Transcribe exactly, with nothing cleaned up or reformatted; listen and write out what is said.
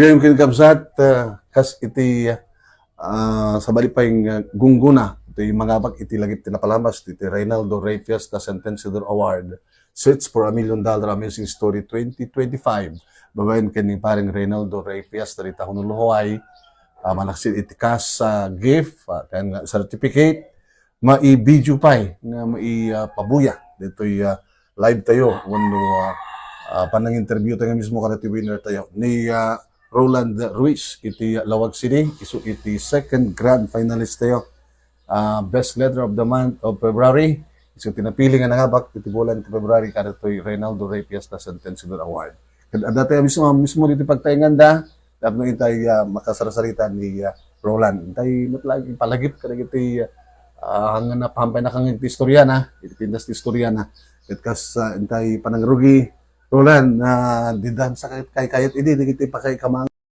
Ngayon, ken kabsat, ah, kas iti, ah, sabali pay nga gunggona, iti mangabak iti lagip ti napalabas, iti Reynaldo Rey Fiesta Sentenciador Award, Search for a Million Dollar Amazing Story twenty twenty-five. Babaen ken ni Pareng Reynaldo Rey Fiesta dita Honolulu, Hawaii, ah, malaksid iti kas, ah, gift, ah, ken certificate, mai-video pay nga mai, ah, pabuya ditoy, ah, live tayo wenno, ah, ah, panang-interview tayo nga mismo kadagiti winner tayo ni, ah, Roland Ruiz iti, ah, Laoag City, isu iti second grand finalist tayo. Ah, best letter of the month of February, isu ti napili nga nangabak iti bulan ti February kadagitoy Reynaldo Rey Fiesta Sentenciador Award. Ket adda tayo mismo, mismo ditoy pagtaenganda, tapno intay, ah, makasarsarita ni, ah, Roland. Intay met la ipalagip kadagiti, ah, nga napahampay na kang iti istorya na, iti pintas ti istorya na. Ket kas, ah, intay panangrugi, Roland, ah, dida sa kay-, kaykayat idi, dagiti pakaikamang